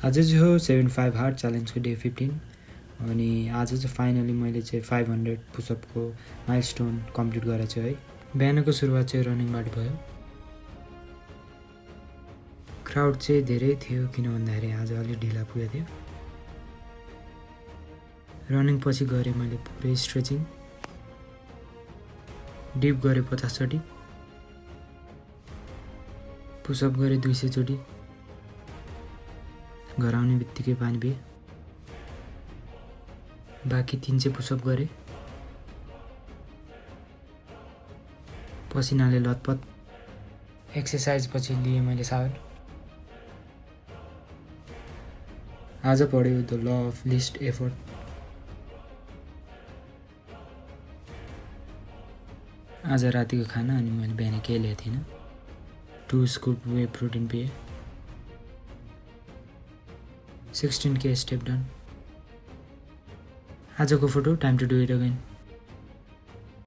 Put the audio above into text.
आज चाहिँ हो 75 हार्ड च्यालेन्जको डे 15 अनि आज चाहिँ फाइनली मैले चाहिँ 500 पुसअपको माइलस्टोन कम्प्लिट गरेको छु है। बिहानको सुरुवात चाहिँ रनिङबाट भयो। क्राउड चाहिँ धेरै थियो किन भन्दाखेरि आज अलि ढिला पुगेको थियो। रनिङ पछि गरेँ मैले पुरै स्ट्रेचिङ, डिप गरेँ 50 चोटि, पुसअप गरेँ 200 चोटि, घर आउने बित्तिकै पानी पिएँ, बाँकी 300 पुसअप गरेँ, पसिनाले लतपत। एक्सर्साइज पछि लिएँ मैले सावर। आज पढ्यो the law of list effort. आज रातिको खाना अनि मैले बिहान केही ल्याएको थिइनँ। 2 स्कुप वे प्रोटिन पिएँ। 16K step done. आजको photo time to do it again.